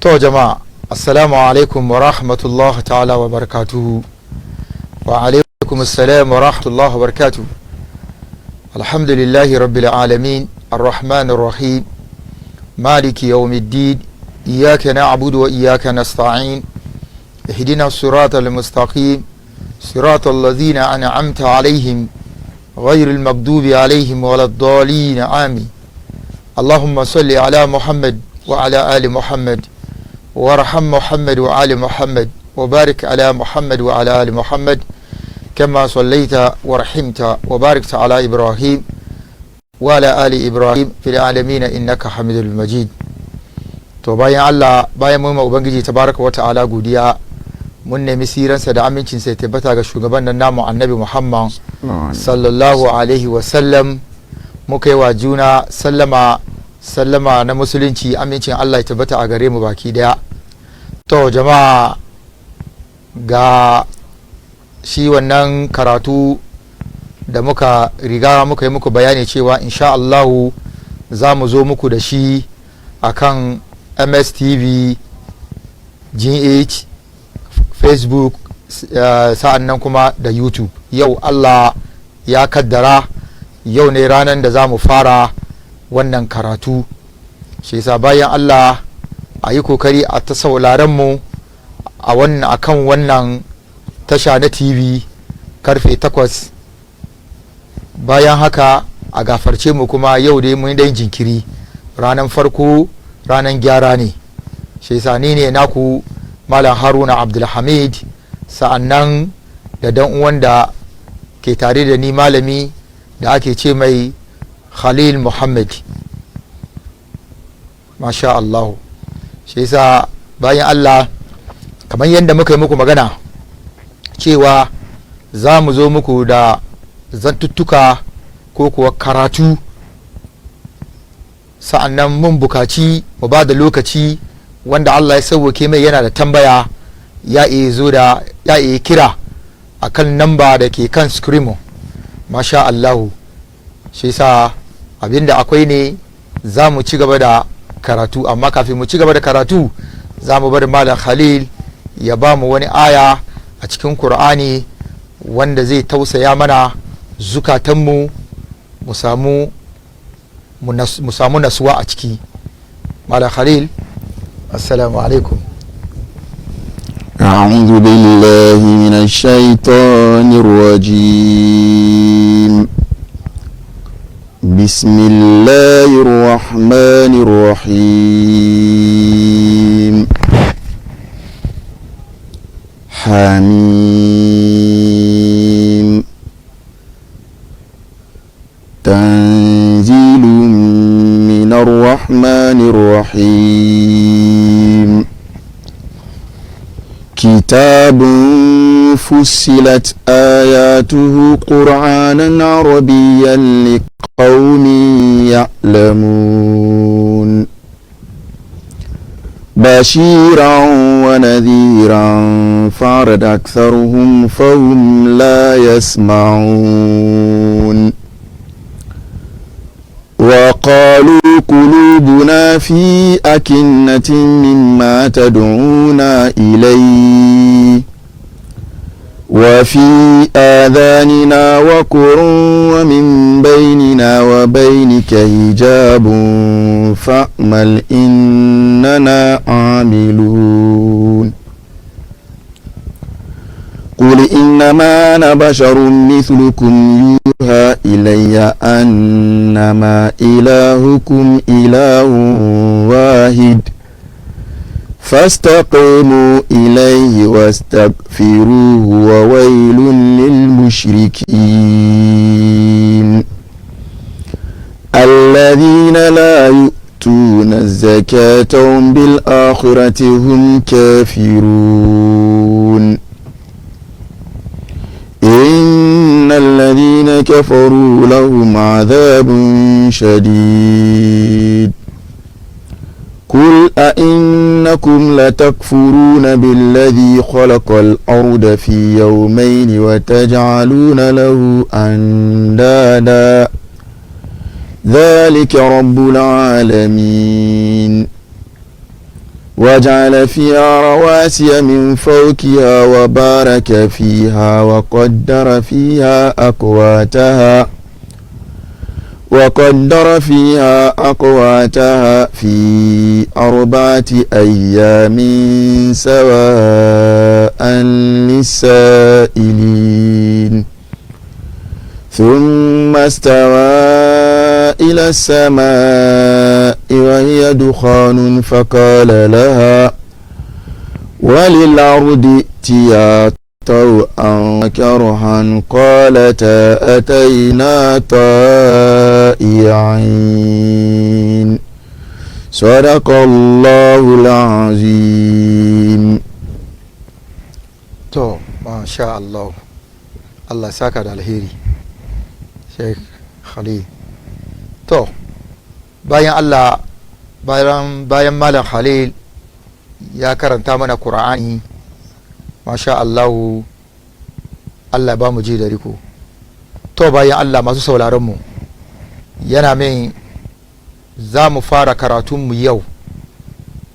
To jama'a, assalamu alaikum wa rahmatullahi ta'ala wa barakatuhu. Wa alaikum assalam wa rahmatullahi wa barakatuhu. Alhamdulillahi rabbil alamin, arrahman arrahim, maliki yawmiddin, iyyaka na'budu wa iyyaka nasta'in, ihdina as-sirata al-mustaqim, صراط الذين أنعمت عليهم غير المغضوب عليهم ولا الضالين، آمين. اللهم صل على محمد وعلى آل محمد، وارحم محمد وآل محمد، وبارك على محمد وعلى آل محمد، كما صليت ورحمت وباركت على إبراهيم وعلى آل إبراهيم في العالمين إنك حميد مجيد. To bayan Allah, bayan mu Ubangiji tabaraka wa ta'ala godiya, mun nemi siransa da amincinsa ya tabbata ga shugaban nan namu Annabi Muhammad sallallahu alaihi wasallam. Muka yi wa juna sallama, sallama na Musulunci, amincin Allah ya tabbata a gare mu baki daya. To jama'a, ga shi wannan karatu da muka riga muka yi muku bayani cewa insha Allahu za mu zo muku da shi akan MSTV GH, Facebook, sa'an nan kuma da YouTube. Yau Allah ya kaddara yau ne ranar da za mu fara wannan karatu. Shi yasa bayan Allah a yi kokari a ta sauraren mu a wannan, akan wannan tasha na TV karfe 8. Bayan haka a gafarce mu kuma, yau dai mun dai jinkiri, ranar farko ranar gyara ne. Shi yasa ni ne naku Malam Haruna Abdulhamid, sa'annan da dan uwan da ke tare da ni, malami da ake ce mai Khalil Muhammad. Masha Allah. Shi yasa bayan Allah, kamar yadda muka yi muku magana cewa za mu zo muku da zantuttuka ko kuwa karatu, sa'annan mun bukaci mu ba da lokaci wanda Allah ya sauwake mai yana da tambaya ya iya zo da ya iya kira a kan namba da ke kan screen. Masha Allahu. Shi sa abinda akwai ne za mu ci gaba da karatu, amma kafin mu ci gaba da karatu za mu bari Malam Khalil ya ba mu wani aya a cikin Kur'ani wanda zai tausaya mana zukatanmu, mu samu nasuwa a ciki. Malam Khalil, assalamu alaikum. أعوذ بالله من الشيطان الرجيم. بسم الله الرحمن الرحيم. حميم. تنزيل من الرحمن الرحيم. كتاب فصلت آياته قرآنا عربيا لقوم يعلمون، بشيرا ونذيرا فأعرض أكثرهم فهم لا يسمعون. وقالوا قلوبنا في أكنة مما تدعونا إليه وفي آذاننا وقر ومن بيننا وبينك حجاب فاعمل إننا عاملون. قل إنما أنا بشر مثلكم يوحى إلي أنما إلهكم إله واحد فاستقيموا إليه واستغفروه وويل للمشركين الذين لا يؤتون الزكاة وهم بالآخرة هم كافرون. إن الذين كفروا لهم عذاب شديد. قل أئنكم لتكفرون بالذي خلق الأرض في يومين وتجعلون له أندادا. ذلك رب العالمين. وجعل فيها رواسي من فوقها وبارك فيها وقدر فيها أقواتها في 4 أيام سواء للسائلين. ثم استوى إلى السماء وهي دخان فقال لها وللأرض ائتيا طوعا كرها قالتا أتينا طائعين. صدق الله العظيم. To, masha Allah, Allah saka da alheri, Sheikh Khalil. To, bayan Allah, bayan Malam Khalil ya karanta mana Qur'ani, masha Allah, Allah ba mu ji da riko. To, bayan Allah masu sauraron mu, yana min za mu fara karatunmu yau,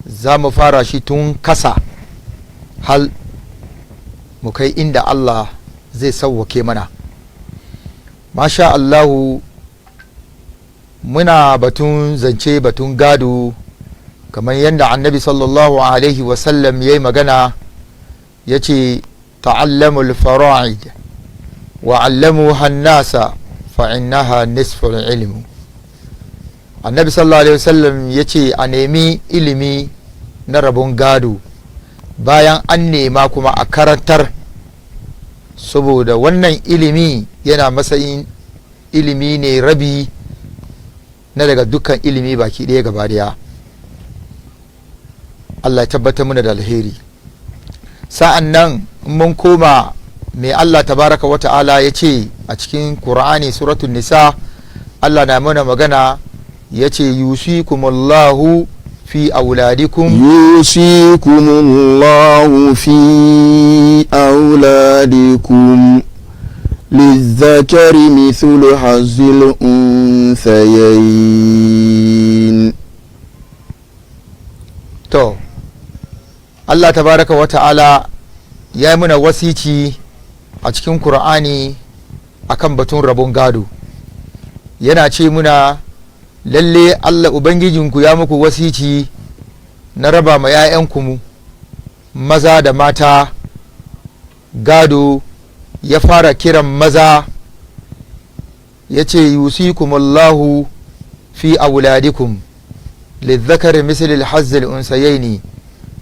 za mu fara shi tun kasa hal mu kai inda Allah zai sauwake mana. Masha Allahu, muna batun zance batun gado, kamar yadda Annabi sallallahu alaihi wasallam ya yi magana, ya ce: "Ta'allamul fara'id wa 'allamuha nasa fa innaha nisful ilmu." Annabi sallallahu alaihi wasallam ya ce a nemi ilimi na rabon gado, bayan an nema kuma a karantar, saboda wannan ilimi yana matsayin ilimi ne, rabi na daga dukkan ilimi baki ɗaya gaba daya. Allah ya tabbatar mana da alheri. Sa'an nan mun koma mai Allah tabaraka wa ta'ala ya ce a cikin Qur'ani, Suratul Nisa, Allah na mana magana, ya ce: "Yusikumullahu fi auladikum." يوصيكم الله في أولادكم، للذكر مثل حظ الأنثيين. To, Allah tabaraka wa ta'ala ya yi muna wasici a cikin Kur'ani akan batun rabon gado. Yana ce muna lalle Allah Ubangijinku ya muku wasici na raba ma 'ya'yanku maza da mata gado. Ya fara kiran maza, ya ce: "Yusikumullahu fi auladikum lizzakari misli hazzil unsayaini."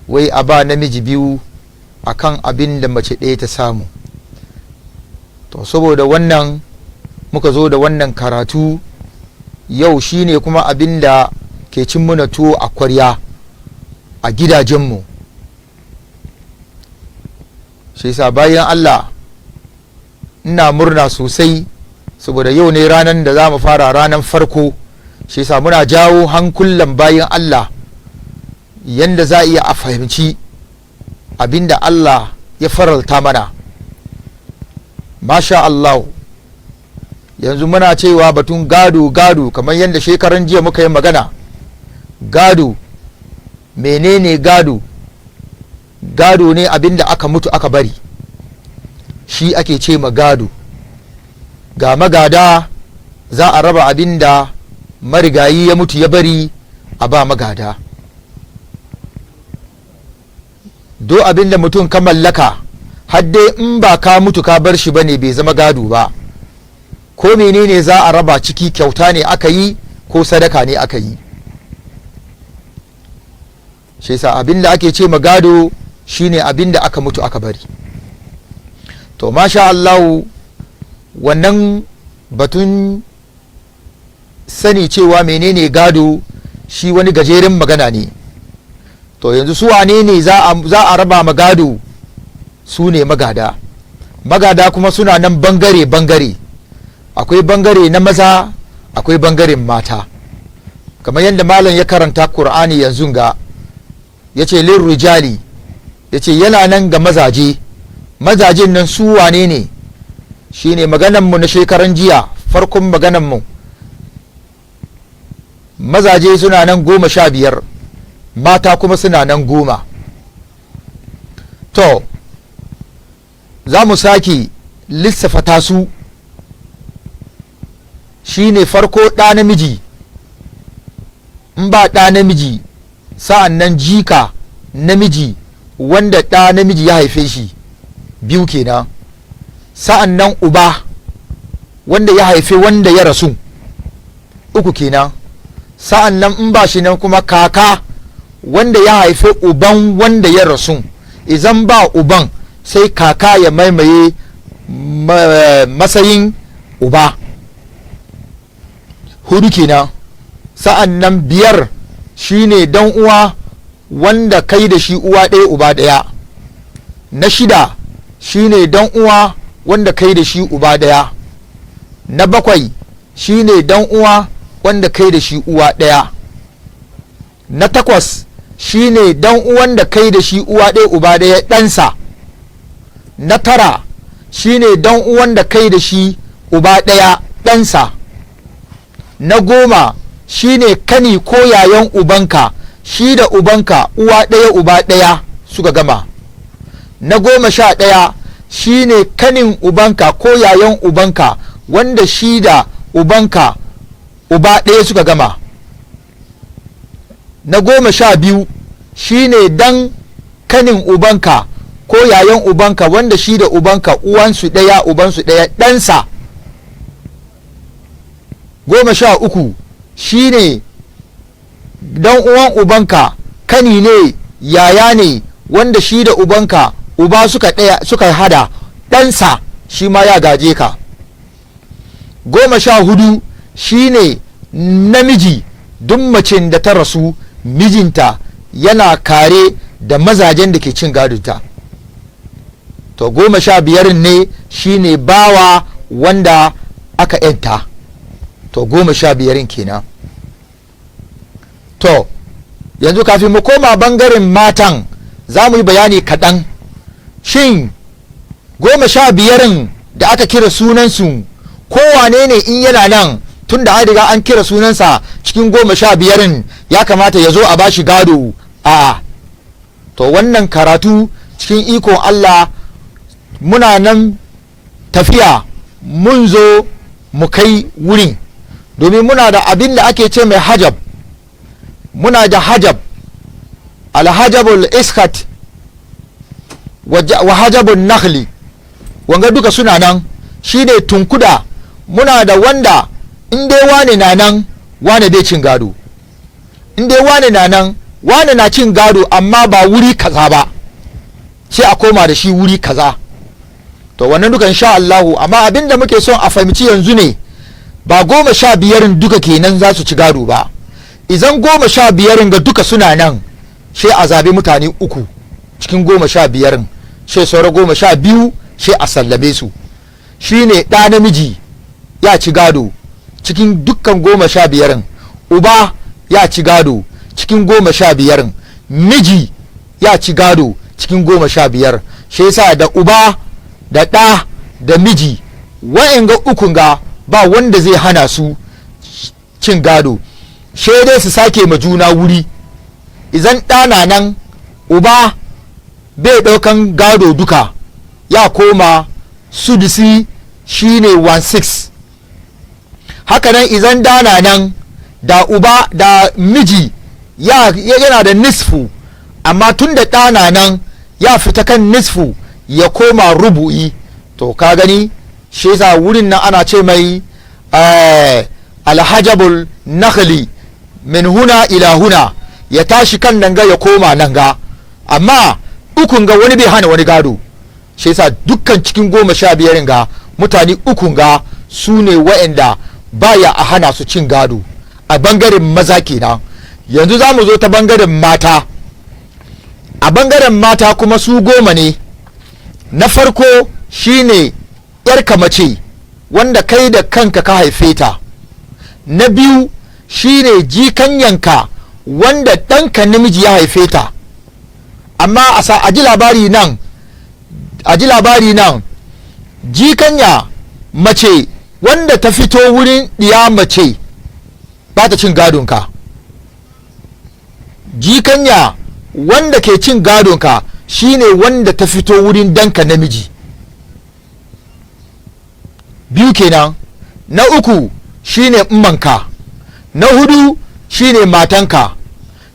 Wai a ba namiji biyu akan abin da mace ɗaya ta samu. To, saboda wannan muka zo da wannan karatu yau, shine kuma abin da ke cin muna tuwo a kwarya a gidajenmu. Shi yasa, bayan Allah, ina murna sosai saboda yau ne ranar da za mu fara, ranar farko. Shi yasa muna jawo hankulan bayan Allah yanda za a iya a fahimci abinda Allah ya faralta mana. Masha Allah, yanzu muna cewa batun gado, gado, kamar yadda shekaran jiya muka yi magana. Gado, menene gado? Gado ne abinda aka mutu aka bari, shi ake ce ma gado. Ga magada, za a raba abinda marigayi ya mutu ya bari, a ba magada. Do abinda mutum ka mallaka, har dai in ba ka mutu ka bar shi bane, bai zama gado ba. Ko menene za a raba ciki, kyauta ne aka yi ko sadaka ne aka yi. Shi yasa abinda ake ce ma gado shine abinda aka mutu aka bari. To, masha Allah, wannan batun sani cewa menene gado, shi wani gajeren magana ne. To, yanzu su wane ne za a raba ma gado? Su ne magada. Magada kuma suna nan bangare bangare. Akwai bangare na maza, akwai bangaren mata. Kamar yadda malam ya karanta Kur'ani yanzu ga, ya ce rijali, ya ce yana nan ga mazaje. Mazajen nan su wane ne? Shine magananmu na shekaran jiya, farkon magananmu. Mazaje suna nan 15. Mata kuma suna nan 10. To, za mu sake lissafa su. Shine farko ɗa namiji. In ba ɗa namiji, sa'an nan jika namiji wanda ɗa namiji ya haife shi, biyu kenan. Sa'an nan uba wanda ya haife wanda ya rasu, uku kenan. Sa'an nan in ba shi nan kuma, kaka wanda ya haife uban wanda ya rasu. Idan ba uban, sai kaka ya maimaye matsayin uba, hudu kenan. Sa'an nan biyar shine dan uwa wanda kai da shi uwa ɗaya uba ɗaya. Na shida shine dan uwa wanda kai da shi uba ɗaya. Na bakwai shine dan uwa wanda kai da shi uwa ɗaya. Na takwas shine dan uwan da kai da shi uwa ɗaya uba ɗaya, ɗansa. Na tara shine dan uwan da kai da shi uba ɗaya, ɗansa. Na 10 shine kani ko yayan ubanka, shi da ubanka uwa ɗaya uba ɗaya suka gama. Na 11 shine kanin ubanka ko yayan ubanka wanda shi da ubanka uba ɗaya suka gama. Na 12 shine dan kanin ubanka ko yayan ubanka wanda shi da ubanka uwansu ɗaya ubansu ɗaya, ɗansa. 13 shine dan uwan ubanka, kani ne, yaya ne, wanda shi da ubanka uba suka ɗaya suka hada, ɗansa shi ma ya gaje ka. 14 shine namiji. Duk macen da ta rasu, mijinta yana kare da mazajen da ke cin gadonta. To, 15 ne shine bawa wanda aka yanta. To, 15 kenan. To, yanzu kafin mu koma bangaren matan, za mu yi bayani kaɗan. Shin 15n da aka kira sunansu, kowane ne in yana nan, tun da an riga an kira sunansa cikin 15n, ya kamata ya zo a bashi gado? A to, wannan karatu, cikin ikon Allah, muna nan tafiya, mun zo mu kai wurin, domin muna da abin da ake ce mai hajab. Muna da hajab, alhajabul iskat wa hajabul nakhli. Wanga duka suna nan, shine tunkuda. Muna da wanda in dai wane na nan, wane bai cin gado. In dai wane na nan, wane na cin gado, amma ba wuri kaza ba, sai a koma da shi wuri kaza. To, wannan duka insha Allahu. Amma abinda muke son a fahimci yanzu ne, ba 15n duka kenan za su ci gado ba. Idan 15n ga duka suna nan, sai a zabi mutane uku cikin 15n, sai saura 12, sai a sallame su. Shine ɗa namiji ya ci gado cikin dukkan 15n, uba ya ci gado cikin 15n, miji ya ci gado cikin 15. Shi yasa da uba da ɗa da miji, wa'anga ukun ga, ba wanda zai hana su cin gado, sai dai su sake ma juna wuri. Idan ɗa na nan, uba bai ɗaukan gado duka, ya koma sudusi, shine 1-6. Hakanan idan ɗa na nan da uba da miji, yana da nisfu, amma tun da ɗa na nan, ya fita kan nisfu ya koma rubu'i. To, ka gani, shi yasa wurin nan ana ce mai alhajabul nakhli, min huna ila huna, ya tashi kan nan ga ya koma nan ga. Amma ukun ga, wani bai hana wani gado. Shi yasa dukkan cikin 15 ga, mutane ukun ga su ne wa'anda baya a hana su cin gado, a bangaren maza kenan. Yanzu za mu zo ta bangaren mata. A bangaren mata kuma su 10 ne. Na farko shine yarka mace wanda kai da kanka ka haife ta. Na biyu shine jikanyanka wanda ɗanka namiji ya haife ta. Amma a sa a ji labari nan, a ji labari nan, jikanya mace wanda ta fito wurin ɗiya mace ba ta cin gadonka. Jikanya wanda ke cin gadonka shine wanda ta fito wurin danka namiji. Biyu kenan. Na uku shine ummanka. Na hudu shine matanka.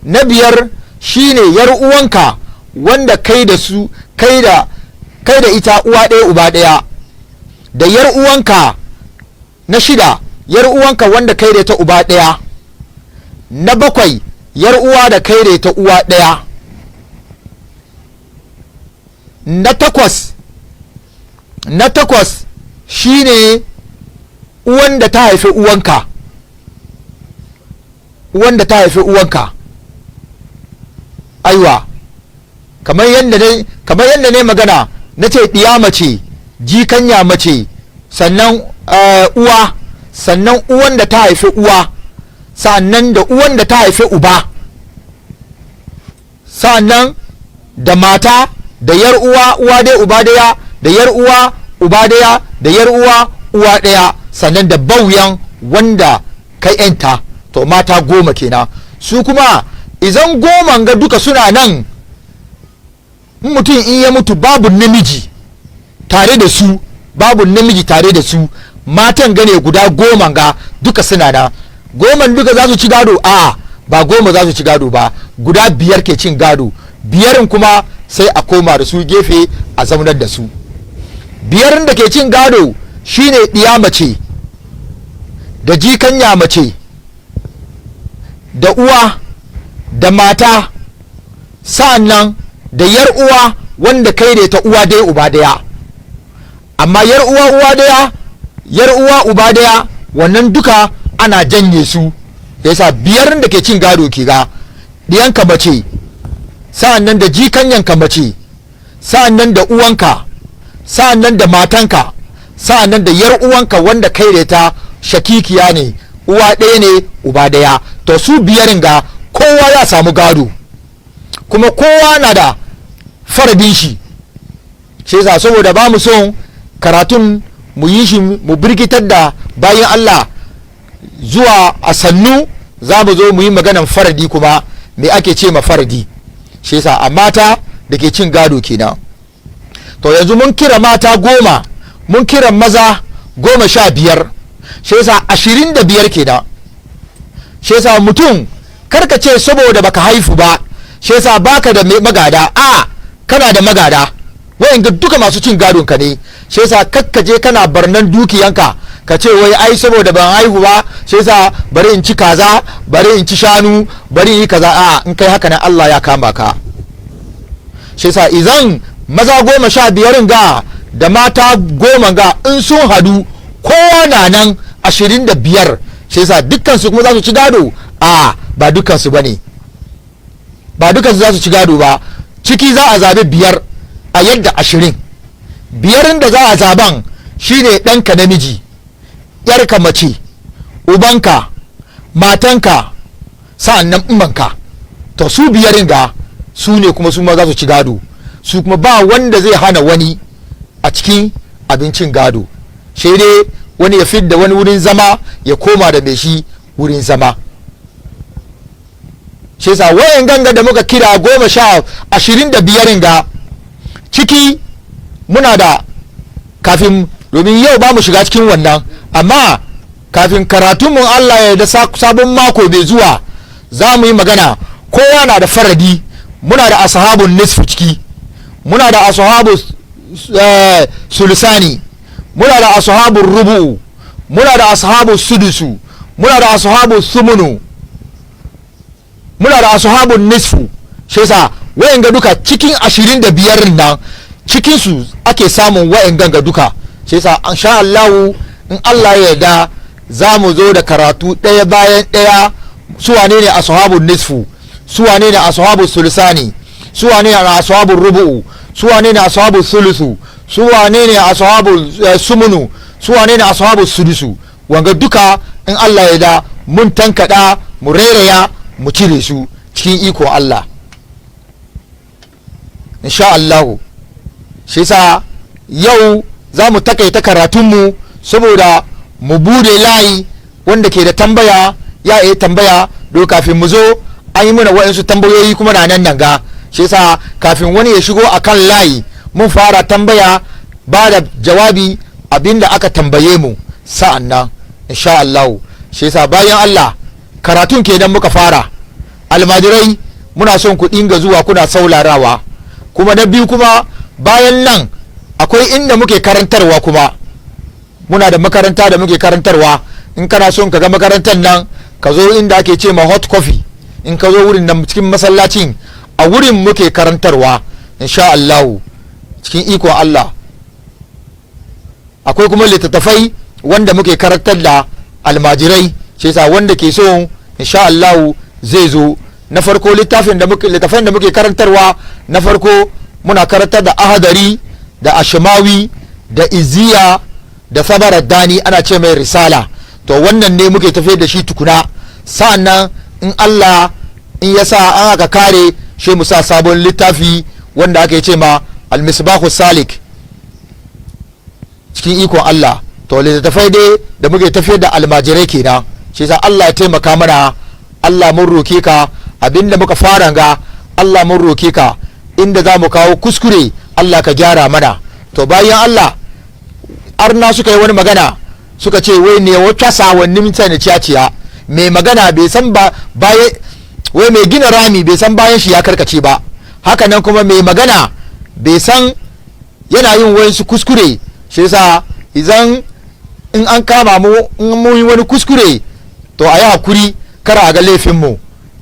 Na biyar shine yar uwanka wanda kai da su kai da ita uwa ɗaya uba ɗaya, da yar uwanka. Na shida, yar uwanka wanda kai da ita uba ɗaya. Na bakwai, yar uwa da kai da ita uwa ɗaya. Na takwas shine uwan da ta haifi uwanka, uwan da ta haifi uwanka. Aiwa, kamar yadda ne magana na ce ɗiya mace, jikanya mace, sannan uwa, sannan uwan da ta haifi uwa, sannan da uwan da ta haifi uba, sannan da mata, da yar uwa uwa dai uba daya, da yar uwa uba daya, da yar uwa uwa daya, sannan da bauyan wanda ka yanta. To, mata 10 kenan. Su kuma idan 10 ga duka suna nan, in mutum in ya mutu babu namiji tare da su, babu namiji tare da su, matan gane guda 10 ga duka suna nan, 10 duka za su ci gado? A ba 10 za su ci gado ba, guda biyar ke cin gado. Biyarin kuma sai a koma da su gefe a zaunar da su. Biyarin da ke cin gado shine ɗiya mace, da jikanya mace, da uwa, da mata, sa'annan da yar uwa wanda kai da ta uwa daya uba daya. Amma yar uwa uwa daya, yar uwa uba daya, wannan duka ana janye su. Yasa biyar da ke cin gado ke ga diyanka mace, sa'annan da jikanyanka mace, sa'annan da uwanka, sa'annan da matanka, sa'annan da yar uwanka wanda kai da ta shakikiya ne, uwa ɗaya ne uba ɗaya. To, su biyarin ga kowa ya samu gado, kuma kowa na da faradin shi. Shi yasa saboda ba mu son karatun mu yi shi mu birkitar da bayan Allah, zuwa a sannu za mu zo mu yi maganan faradi kuma, me ake ce ma faradi. Shi yasa a mata da ke cin gado kenan. To, yanzu mun kira mata 10, mun kira maza 15, shi yasa 25 kenan. Shi yasa mutum karka ce saboda baka haifu ba shi yasa baka da magada. A kana da magada, wayanga duka masu cin gadon ka ne. Shi yasa kakka je kana barnan dukiyanka, ka ce wai ai saboda ban haihu ba shi yasa bari in ci kaza, bari in ci shanu, bari in yi kaza. A in kai haka nan Allah ya kama ka. Shi yasa idan maza 15 ga da mata 10 ga in sun hadu, kowa na nan, 25. Shi yasa dukkan su kuma za su ci gado? A ba dukkan su bane, ba dukkan su za su ci gado ba. Ciki za a zabi biyar a yadda 20. Biyarin da za a zaban shine ɗanka namiji, yarka mace, ubanka, matanka, sa'annan umanka. To, su biyarin ga su ne kuma su ma za su ci gado. Su kuma ba wanda zai hana wani a cikin abincin gado, sai dai wani ya fidda wani wurin zama ya koma da mai shi wurin zama. Shi yasa wayan ganga da muka kira goma sha 25 ga ciki muna da kafin, domin yau ba mu shiga cikin wannan, amma kafin karatunmu Allah ya da sabon mako mai zuwa za mu yi magana. Kowa na da faradi. Muna da ashabun nisfu ciki, muna da ashabu sulusani, muna da ashabun rubu, muna da ashabu sudusu, muna da ashabu sumunu, muna da ashabun nisfu. Shi yasa wayan ga duka cikin 25 nan, cikin su ake samun wayan ganga duka. Shi yasa insha Allah, in Allah ya yarda, za mu zo da karatu ɗaya bayan ɗaya, su wane ne ashabun nisfu, su wane ne ashabu sulusani, su wane ne ashabun rubu'u, su wane ne ashabu sulusu, su wane ne ashabu sumunu, su wane ne ashabu sudusu. Wanga duka in Allah ya da mun tankada, mu rairaya, mu cire su cikin iko Allah, insha Allah. Shi yasa yau za mu takaita karatunmu saboda mu bude layi, wanda ke da tambaya ya iya tambaya do kafin mu zo. An yi mana wa'insu tambayoyi kuma na nan nan ga shi yasa kafin wani ya shigo a kan layi, mun fara tambaya, ba da jawabi abinda aka tambaye mu. Sa'an nan insha Allah, shi yasa bayan Allah, karatun kenan muka fara. Almajirai, muna son ku dinga zuwa kuna saurarawa. Kuma na biyu kuma, bayan nan akwai inda muke karantarwa kuma. Muna da makaranta da muke karantarwa. In kana son ka ga makarantar nan, ka zo inda ake ce ma Hot Coffee. In ka zo wurin nan cikin masallacin, a wurin muke karantarwa insha Allah, cikin ikon Allah. Akwai kuma littattafai wanda muke karantar da almajirai. Shi yasa wanda ke so, insha Allah zai zo. Na farko, littafin da muke, littafan da muke karantarwa, na farko muna karantar da Ahadari da Ashimawi da Iziya da Sabarar Dani, ana ce mai Risala. To wannan ne muke tafiyar da shi tukuna. Sa'annan in Allah in ya sa an aka kare shi, mu sa sabon littafi wanda aka ce ma Almisbahu Salik, cikin ikon Allah. To littattafai dai da muke tafiyar da almajirai kenan. Shi yasa Allah ya taimaka mana. Allah mun roke ka, abinda muka fara ga, Allah mun roke ka, inda za mu kawo kuskure Allah ka gyara mana. To bayan Allah, arna suka yi wani magana, suka ce wai ne wata sawannin mutane ciyaciya mai magana bai san ba baye, wai mai gina rami bai san bayan shi ya karkace ba. Haka nan kuma mai magana bai san yana yin wasu kuskure. Shi yasa idan in an kama mu in mun yi wani kuskure, to a yi hakuri, kar a ga laifinmu.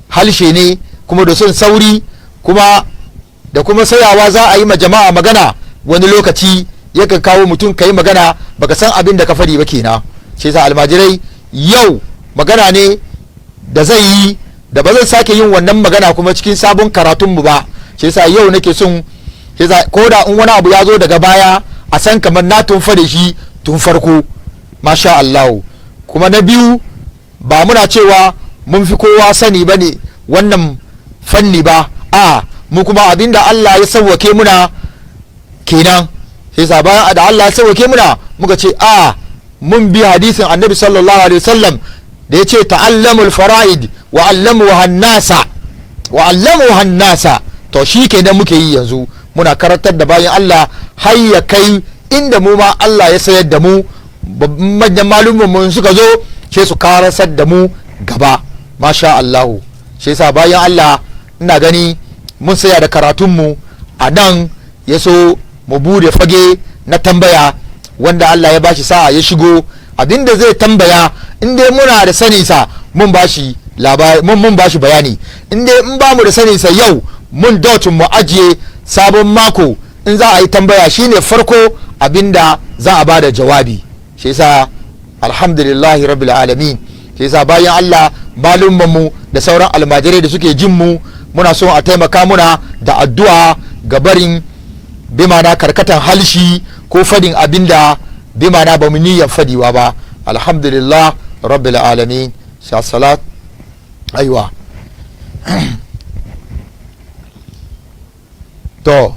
Halshe ne kuma da son sauri kuma da kuma sayawa za a yi ma jama'a magana. Wani lokaci yakan kawo mutum ka yi magana baka san abin da ka fadi ba kenan. Shi yasa almajirai, yau magana ne da zai yi da ba zai sake yin wannan magana kuma cikin sabon karatunmu ba. Shi yasa yau nake son, shi yasa ko da in wani abu ya zo daga baya, a san kamar na tun fade shi tun farko, masha Allah. Kuma na biyu, ba muna cewa mun fi kowa sani ba ne wannan fanni ba. A mu kuma abinda Allah ya sauwake muna kenan. Sai sa bayan da Allah ya sauwake muna, muka ce a mun bi hadisin Annabi sallallahu alaihi wasallam da ya ce ta'allamul fara'id wa allamu hannasa wa allamu hannasa. To shi kenan muke yi yanzu, muna karantar da bayan Allah har ya kai inda mu ma Allah ya sayar da mu. Manyan malumin mun suka zo sai su karasar da mu gaba, masha Allahu. Shi yasa bayan Allah, ina gani mun saya da karatunmu a nan, ya so mu bude fage na tambaya. Wanda Allah ya bashi sa'a ya shigo, abinda zai tambaya, in dai muna da sani sa, mun bashi labari, mun bashi bayani. In dai in ba mu da sani sa, yau mun dot mu ajiye, sabon mako in za a yi tambaya shine farko abinda za a bada jawabi. Shi yasa alhamdulillahi rabbil alamin. Shi yasa bayan Allah, mu da sauran almajirai da suke jin mu, muna so a taimaka muna da addu'a ga barin bimana karkatan halshi ko fadin abinda bimana ba mu niyyar fadiwa ba. Alhamdulillah rabbil alamin. Sha salat, aiwa. To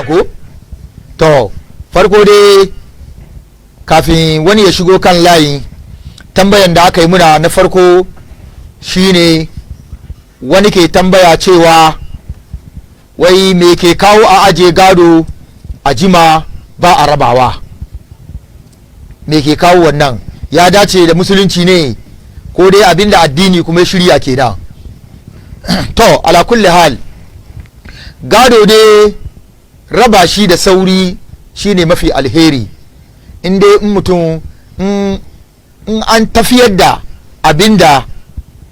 ko to farko dai, kafin wani ya shigo kan layi, tambayan da aka yi muna na farko shine wani ke tambaya cewa wai me ke kawo a aje gado a jima ba a rabawa? Me ke kawo wannan? Ya dace da musulunci ne ko dai abinda addini kuma ya shirya kenan? To ala kulli hal, gado dai raba shi da sauri shine mafi alheri. In dai in mutum in an tafiyar da abinda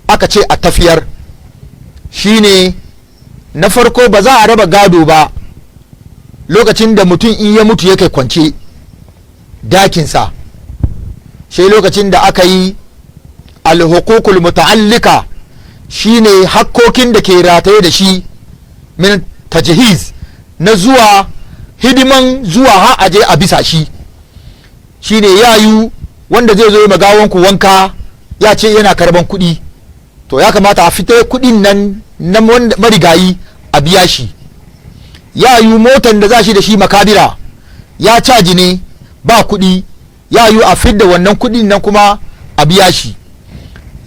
aka ce a tafiyar, shine na farko ba za a raba gado ba lokacin da mutum in ya mutu yake kwance dakinsa, sai lokacin da aka yi alhukukul muta'allika, shine hakkokin da ke rataye da shi, min tajhiz, na zuwa hidiman zuwa har aje a bisa shi. Shine yayu wanda zai zo yi magawanku wanka, ya ce yana karban kuɗi, to ya kamata a fita kuɗin nan na marigayi a biya shi. Ya yi motan da za shi da shi makabira ya caji ne, ba kuɗi, ya yi a fidda wannan kuɗin nan kuma a biya shi.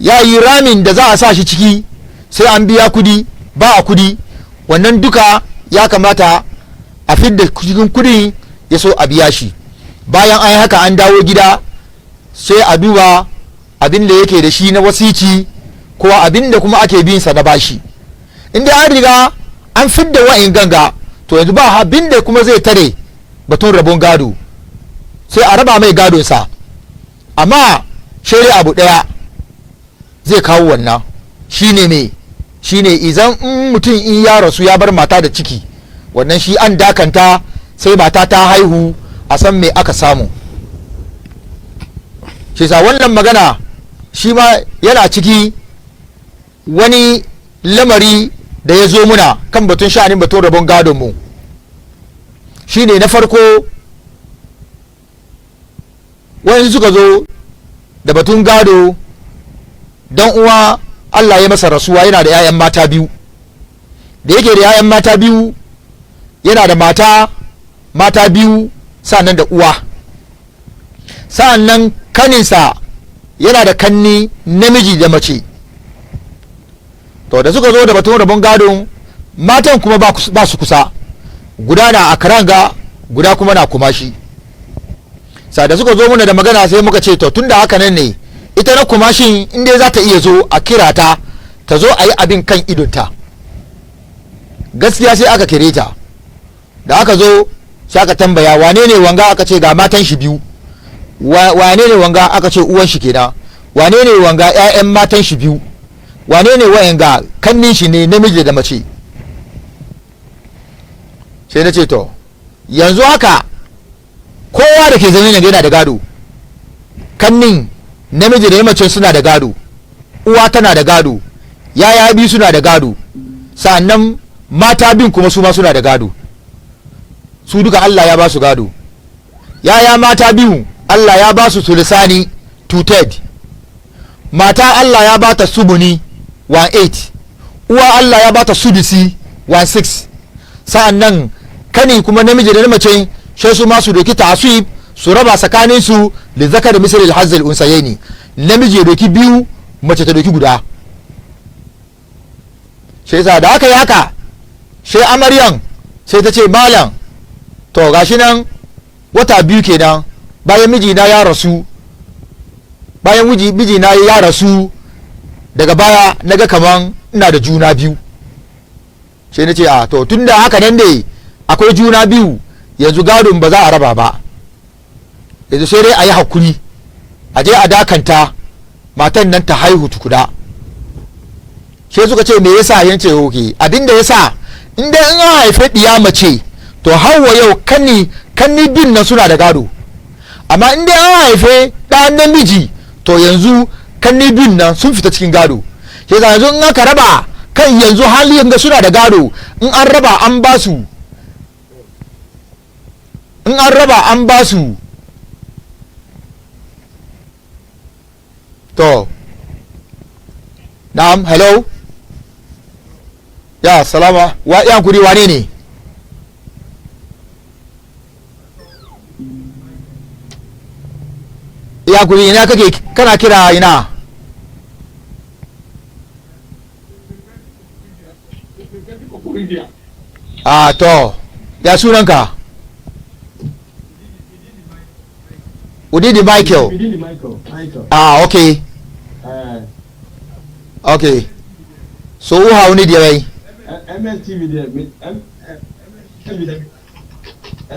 Ya yi ramin da za a sa shi ciki, sai an biya kudi, ba a kudi, wannan duka ya kamata a fidda cikin kudin ya so a biya shi. Bayan an yi haka, an dawo gida, sai a duba abin da yake da shi na wasici ko abin da kuma ake bin sa na bashi. Inda an riga an fidda wa'in ganga, to yanzu ba abin da kuma zai tare batun rabon gado, sai a raba mai gadonsa. Amma shari'a abu daya zai kawo wannan, shine me? Shine idan in mutum in ya rasu ya bar mata da ciki, wannan shi an dakanta sai mata ta haihu a san me aka samu. Shi sa wannan magana shi ma yana ciki wani lamari da ya zo muna kan batun sha'anin batun rabon gadon mu. Shine na farko, wani suka zo da batun gado. Dan uwa Allah ya masa rasuwa, yana da 'ya'yan mata biyu. Da yake da 'ya'yan mata biyu, yana da mata mata biyu, sa'annan da uwa, sa'annan kaninsa yana da kanni namiji da mace. To, da suka zo da batun rabon gadon, matan kuma ba su kusa, guda na a Karanga, guda kuma na Kumashi. Sa da suka zo muna da magana, sai muka ce, to, tunda haka nan ne, ita na Kumashin in dai za ta iya zo, a kira ta ta zo a yi abin kan idonta. Gaskiya sai aka kire ta. Da aka zo, sai aka tambaya wane ne wanga, aka ce ga matan shi biyu. Wane ne wanga? Aka ce uwan shi kenan. Wane ne wanga? 'Ya'yan matan shi biyu. Wane ne wa'anga? Kannin shi ne namiji da mace. Sai na ce, to, yanzu haka kowa da ke zaune yana da gado. Kannin namiji da mace suna da gado, uwa tana da gado, yaya biyu suna da gado, sannan mata bin kuma su ma suna da gado. Su duka Allah ya ba su gado. Yaya mata biyu Allah ya ba su sulusani, 2/3. Mata Allah ya ba ta sumuni, 1/8. Uwa Allah ya ba ta sudusi, 1/6. Sa'annan kani kuma namiji da na mace, sai su ma su doki ta'asib su raba tsakanin su, للذكر مثل حظ الأنثيين. Namiji ya doki biyu, mace ta doki guda. Sai yasa da aka yi haka, sai amaryan sai ta ce, "Malam, to, gashi nan wata 2 kenan bayan mijina ya rasu. Bayan mijina ya rasu, daga baya naga kaman ina da juna biyu." Sai na ce, "A to, tunda haka nan ne akwai juna biyu, yanzu gadon ba za a raba ba. Yanzu sai dai a yi hakuri, a je a dakanta matan nan ta haihu tukuna." Sai suka ce, "Me yasa?" Yance, "Okay, abinda yasa, in dai in an haife diya mace, to hawa yau kanni kanni bin nan suna da gado. Amma in dai an haife ɗa namiji, to yanzu kanni bin nan sun fita cikin gado. Sai yanzu in aka raba kan yanzu hali yanga suna da gado, in an raba an ba su, in an raba an ba su." To, na'am, hello, ya salama wa yan kuri, wane ne? Ya kuri, ina kake? Kana kira ina? A to, ya sunanka? Udidi Michael. Udidi Michael. Michael. Ah, okay. Okay, so wo ha wo ne deɛ bɛyi? MSTV deɛ me MSTV deɛ,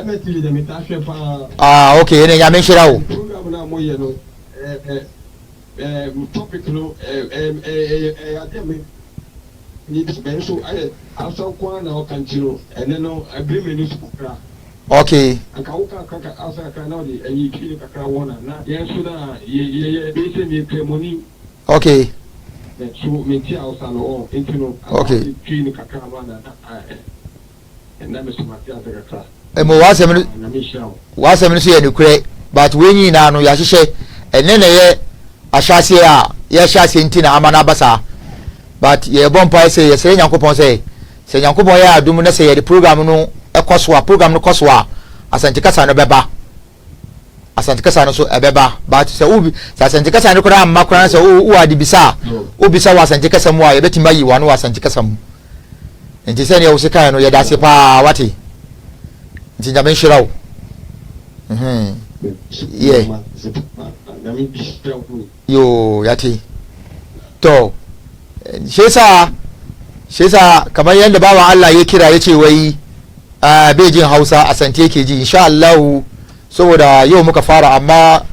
MSTV deɛ me taa hwɛ paa. Ah, okay, ɛnna Nyame nhyira wo. Program na mo yɛ no, ɛ ɛ ɛ topic no ɛ ɛ ɛ ɛ adeɛ mi ni bɛn so ayɛ asa kwan na ɔka nti no ɛnɛ no abiri mi ni so kakra. Anka wo ka kaka asa kakra na ɔde ɛyi twi ne kakra wɔ na na yɛn so na yɛ yɛ yɛ bɛ sɛ mi kremoni. So mi ti Hausa no ɔ nti no. Twi ne kakra ma na ɛ ɛna mi so ma ti ase kakra. Ɛmo w'asɛm no. Nyame nhyira wo. W'asɛm no so yɛ nokorɛ, but wei nyinaa no yɛahyehyɛ. Ɛnɛ na yɛ ahyɛaseɛ a yɛhyɛ aseɛ nti na ama no aba saa, but yɛbɔ mpae sɛ yɛsrɛ Nyankopɔn sɛ Nyankopɔn yɛ adom na sɛ yɛde program no Ɛkɔ so a, program no kɔ so a, Asante kasa no bɛba. Asante kasa no so ɛbɛba, but sɛ wo sɛ Asante kasa no koraa amma koraa, sɛ wo ade bisa a, wobisa wɔ Asante kasa mu a, yɛbɛtumi ayi wano wɔ Asante kasa mu. Nti sɛdeɛ wo se kae no, yɛda ase paa, wate? Nti Nyame nhyira wo. Yeah. Yo, yate. To shi yasa shi yasa kamar yadda bawan Allah ya kira ya ce wai bai jin Hausa, Asante yake ji. Insha Allah, saboda yau muka fara, amma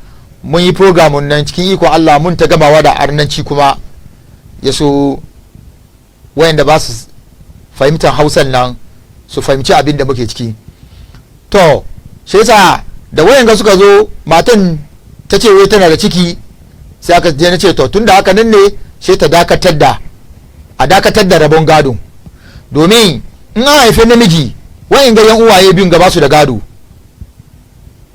mun yi program nan, cikin ikon Allah mun ta gamawa da arnanci kuma, ya so wayanda ba su fahimtar Hausan nan su fahimci abin da muke ciki. To shi yasa da wayanga suka zo, matan ta ce wai tana da ciki, sai aka je na ce to, tunda haka nan ne, sai ta dakatar da a dakatar da rabon gado, domin in an haife namiji, wayanga yan uwaye biyun gaba su da gado,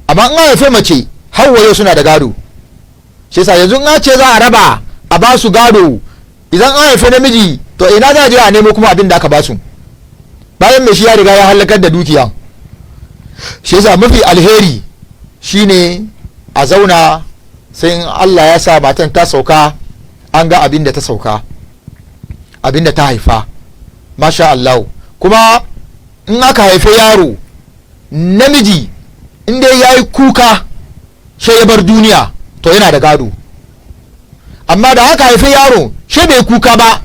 amma in an haife mace, har wayo suna da gado. Shi yasa yanzu in an ce za a raba a ba su gado, idan an haife namiji, to ina za a je a nemo kuma abin da aka ba su, bayan mai shi ya riga ya halakar da dukiya? Shi yasa mafi alheri shine a zauna, sai in Allah ya sa matan ta sauka, an ga abin da ta sauka, abin da ta haifa, masha Allah. Kuma in aka haife yaro namiji, in dai ya yi kuka sai ya bar duniya, to yana da gado. Amma da aka haife yaro shi bai kuka ba,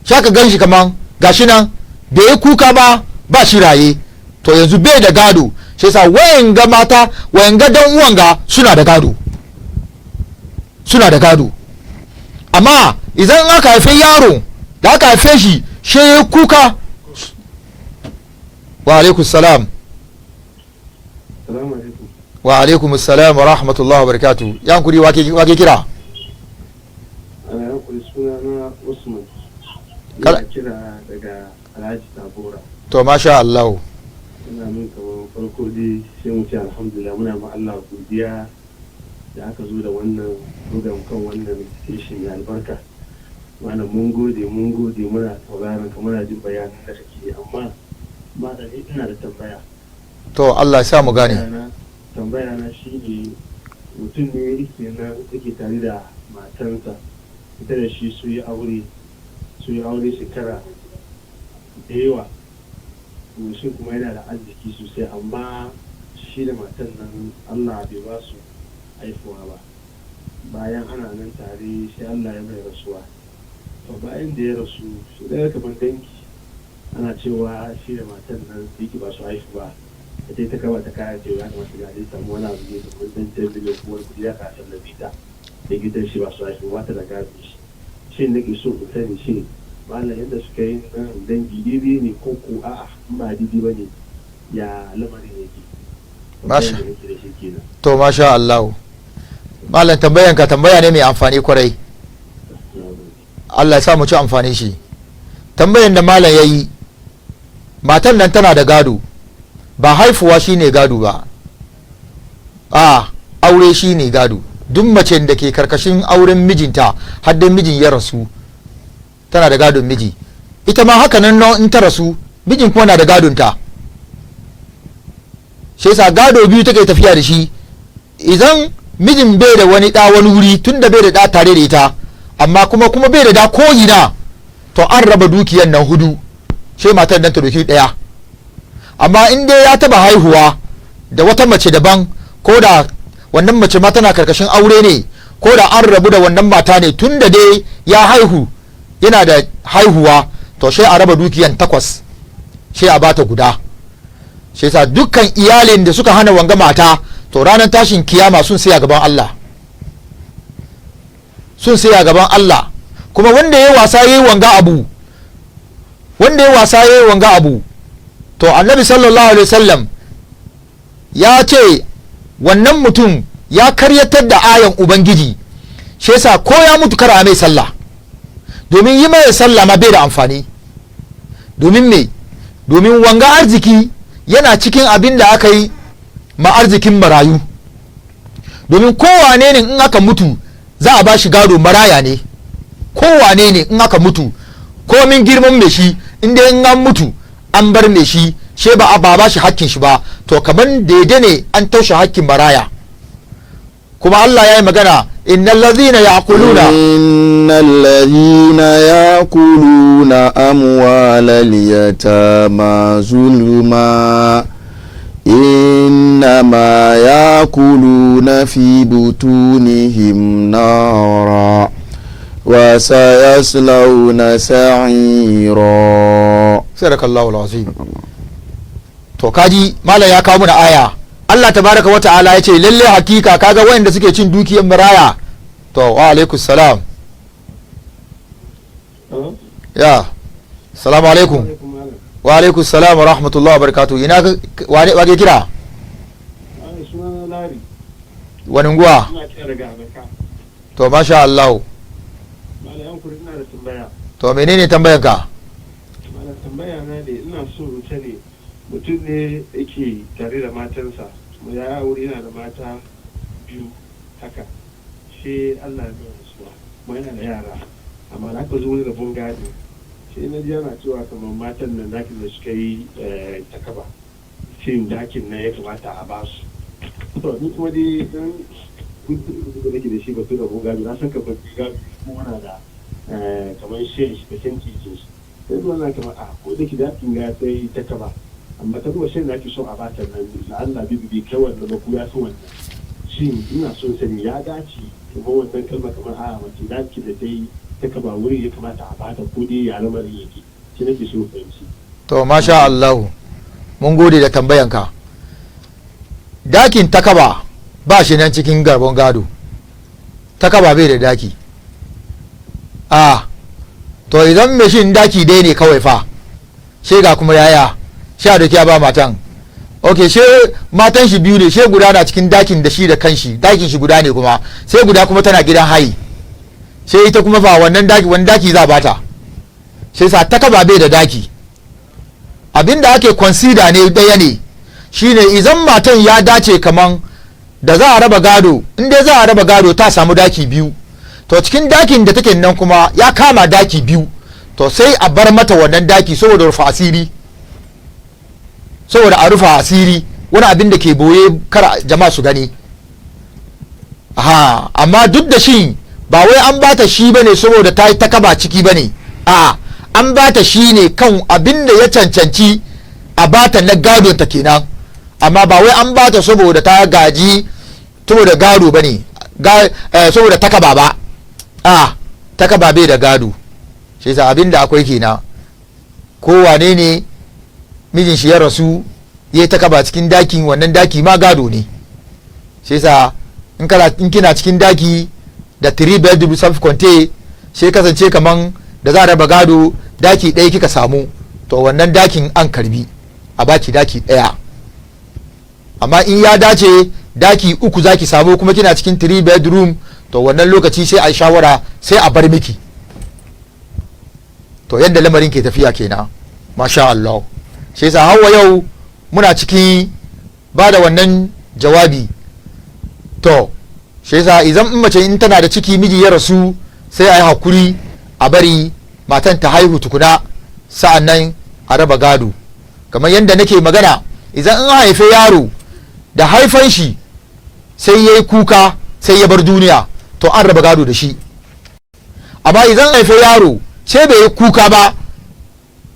sai aka gan shi kaman gashi nan bai yi kuka ba, ba shi raye, to yanzu bai da gado. Shi yasa wayanga mata, wayanga dan uwan ga suna da gado, suna da gado. Amma idan aka haife yaro, da aka haife shi shi ya kuka. Wa alaikum salam. Salamu alaikum. Wa alaikum salam wa rahmatullahi wa barakatuh. Yan kuri, wake kira? Ana yankuri, suna na Usman. Ina kira daga Alhaji Tabora. To, masha Allah. Ina min kamar farko dai sai mu ce alhamdulillah, muna ma Allah godiya da aka zo da wannan program kan wannan station mai albarka. Malam, mun gode, mun gode, muna sauraron ka, muna jin bayanan da kake, amma malam, ni ina da tambaya. To, Allah ya sa mu gane. Tambaya na shine, mutum ne yake nan yake tare da matansa, ita da shi su yi aure, su yi aure shekara da yawa, shi kuma yana da arziki sosai, amma shi da matan nan Allah bai ba su haifuwa ba. Bayan ana nan tare, sai Allah ya mai rasuwa. To, bayan da ya rasu, shi ɗaya kamar dangi ana cewa shi da matan nan yake ba su haifu ba, da dai ta kaba ta kaya ce ya kamata ga dai samu wani abu ne kamar dan 10 miliyan ko wani kuɗi ya ka tallafi ta da gidan shi ba su haifu ba, ta da gado. Shi shi nake so in sani, shi malam, yadda suka yi nan dangi daidai ne ko ko a'a, in ba daidai ba ne, ya lamarin yake? Masha. Tambayar da nake da shi kenan. To, masha Allah, malam, tambayan ka tambaya ne mai amfani kwarai. Na gode. Allah ya sa mu ci amfani shi. Tambayan da malam ya yi, matan nan tana da gado. Ba haifuwa shine gado ba, a aure shine gado. Duk macen da ke karkashin auren mijinta har da mijin ya rasu, tana da gadon miji. Ita ma haka nan in ta rasu, mijin kuma na da gadon ta. Shi yasa gado biyu take tafiya da shi. Idan mijin bai da wani ɗa wani wuri, tun da bai da ɗa tare da ita, amma kuma bai da da ko ina, to an raba dukiyan nan hudu, sai matar nan ta doki ɗaya. Amma in dai ya taba haihuwa da wata mace daban, ko da wannan mace ma tana karkashin aure ne, ko da an rabu da wannan mata ne, tun da dai ya haihu, yana da haihuwa, to sai a raba dukiyan takwas, sai a bata guda. Sai sa dukkan iyalin da suka hana wanga mata, to ranar tashin kiyama sun saya gaban Allah, sun saya gaban Allah. Kuma wanda ya wasa yayi wanga abu, wanda ya wasa yayi wanga abu, to Annabi sallallahu alaihi wasallam ya ce wannan mutum ya karyatar da ayan Ubangiji. Shi yasa ko ya mutu, kar a mai sallah, domin yi mai sallah ma bai da amfani. Domin me? Domin wanga arziki yana cikin abin da aka yi ma arzikin marayu, domin kowane ne in aka mutu za a ba shi gado, maraya ne. Kowane ne in aka mutu, komin girman mai shi, inda in an mutu an bar mai shi, shi She ba a ba shi hakkin shi ba, to kaman daidai ne an taushe hakkin maraya. Kuma Allah ya yi magana, innal ladhina ya'kuluna إن الذين يأكلون أموال اليتامى ظلما إنما يأكلون في بطونهم نارا وسيصلون سعيرا. Sadakallahu alazim. To kaji, malam ya kawo mana aya. Allah tabaraka wa ta'ala ya ce lalle hakika kaga wayanda suke cin dukiyar maraya. To, wa alaikum salam. Ya salamu alaikum. Wa alaikum salam wa rahmatullahi wa barakatuh. Ina wane, wa ke kira? Suna Lari. Wani unguwa? Ina kira daga Amurka. To, masha Allah. Malam Yankuri, ina da tambaya. To, menene tambayanka? Malam, tambaya na ne, ina so in sani, mutum ne yake tare da matansa, kuma ya aure, yana da mata biyu haka. Shi Allah ya mai rasuwa, kuma yana da yara, amma da aka zo wani rabon gado, sai na ji ana cewa kamar matan nan dakin da suka yi takaba, shin dakin nan ya kamata a ba su? To, ni kuma dai dan da nake da shi batun rabon gado, na san kamar gado kuma na da kamar share shi, percentage shi. Sai zuwa na kamar a ko da ki dakin ga sai ta kaba, amma ta duba shin da ake so a bata nan da Allah bi bi kai wannan ba, ku ya san wannan. Shin ina son sani, ya dace kamar wannan kalma, kamar a mace daki da ta yi ta kaba wuri ya kamata a bata, ko dai ya lamarin yake? Shi nake so fahimci. To, masha Allah, mun gode da tambayanka. Dakin takaba ba shi nan cikin garbon gado. Takaba bai da daki. A to, idan mai shi daki dai ne kawai fa, she ga kuma yaya sha da kiya ba matan. Ok, she matan shi biyu ne, she guda na cikin dakin da shi da kanshi, dakin shi guda ne, kuma sai guda kuma tana gidan hayi. Sai ita kuma fa, wannan daki, wani daki za bata? Sai sa takaba bai da daki. Abinda ake consider ne daya ne, shine idan matan ya dace kaman da za a raba gado, in dai za a raba gado ta samu daki biyu, to cikin dakin da take nan kuma ya kama daki biyu, to sai a bar mata wannan daki saboda rufa asiri, saboda a rufa asiri wani abin da ke boye kar jama'a su gani. Aha, amma duk da shi ba wai an bata shi bane saboda ta yi takaba ciki bane. A an bata shi ne kan abin da ya cancanci a bata na gadon ta kenan, amma ba wai an bata saboda ta gaji, saboda gado bane, saboda takaba ba. A takaba bai da gado. Shi yasa abin da akwai kenan, ko wane ne mijin shi ya rasu ya yi takaba cikin dakin, wannan daki ma gado ne. Shi yasa in kina cikin daki da 3 bedroom self contained, sai kasance kaman da za a raba gado daki ɗaya kika samu, to wannan dakin an karbi a baki daki ɗaya. Amma in ya dace daki uku zaki samu kuma kina cikin 3 bedroom, to wannan lokaci sai a yi shawara, sai a bar miki. To, yadda lamarin ke tafiya kenan, masha Allah. Sai yasa hawa yau muna cikin ba da wannan jawabi. To, shi yasa idan in mace in tana da ciki, miji ya rasu, sai a yi hakuri a bari matan ta haihu tukuna, sa'an nan a raba gado. Kamar yadda nake magana, idan in haife yaro, da haifan shi sai ya yi kuka sai ya bar duniya, to an raba gado da shi. Amma idan haife yaro ce bai yi kuka ba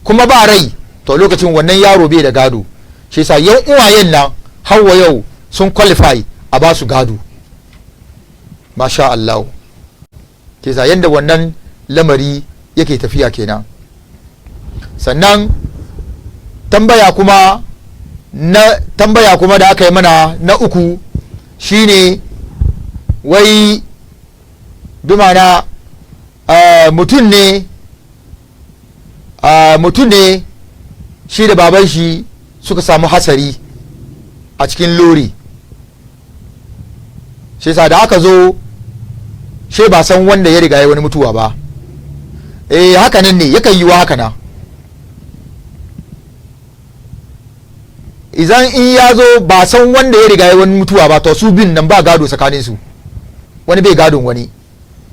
kuma ba rai, to lokacin wannan yaro bai da gado. Shi yasa yan uwayen nan hawa yau sun qualify a ba su gado, masha Allah. Ke sa yadda wannan lamari yake tafiya kenan. Sannan tambaya kuma da aka yi mana na uku shine wai dumana mutum ne shi da baban shi suka samu hatsari a cikin lori. Shi sa da aka zo she ba san wanda ya riga ya wani mutuwa ba. Eh, haka nan ne yakan yi wa haka na. Idan in ya zo ba san wanda ya riga ya wani mutuwa ba, to su bin nan ba gado tsakanin su, wani bai gadon wani.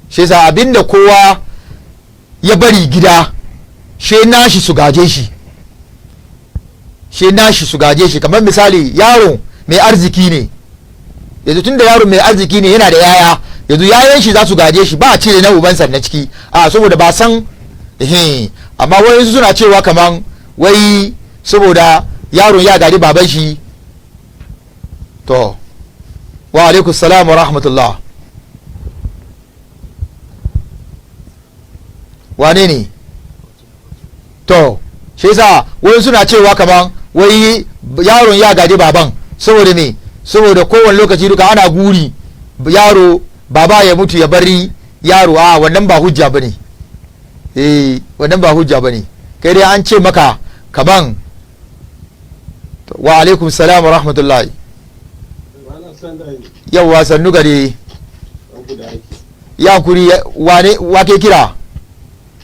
Shi yasa abinda kowa ya bari gida, she nashi su gaje shi. Shi nashi su gaje shi. Kamar misali, yaro mai arziki ne yanzu, tun da yaro mai arziki ne, yana da yaya, yanzu yayan shi za su gaje shi, ba a cire na ubansa na ciki, a saboda ba san ehe. Amma wayansu suna cewa kaman wai saboda yaron ya gadi baban shi. To, wa alaikum salam wa rahmatullah. Wane ne? To, shi yasa wani suna cewa kaman wai yaron ya gaji baban, saboda me? Saboda kowane lokaci duka ana guri yaro, baba ya mutu ya bari yaro. A wannan ba hujja bane. Eh, wannan ba hujja bane. Kai dai an ce maka kaman. Wa alaikum salam wa rahmatullahi. Yawwa, sannu gare. Ya kuri, wane wake kira?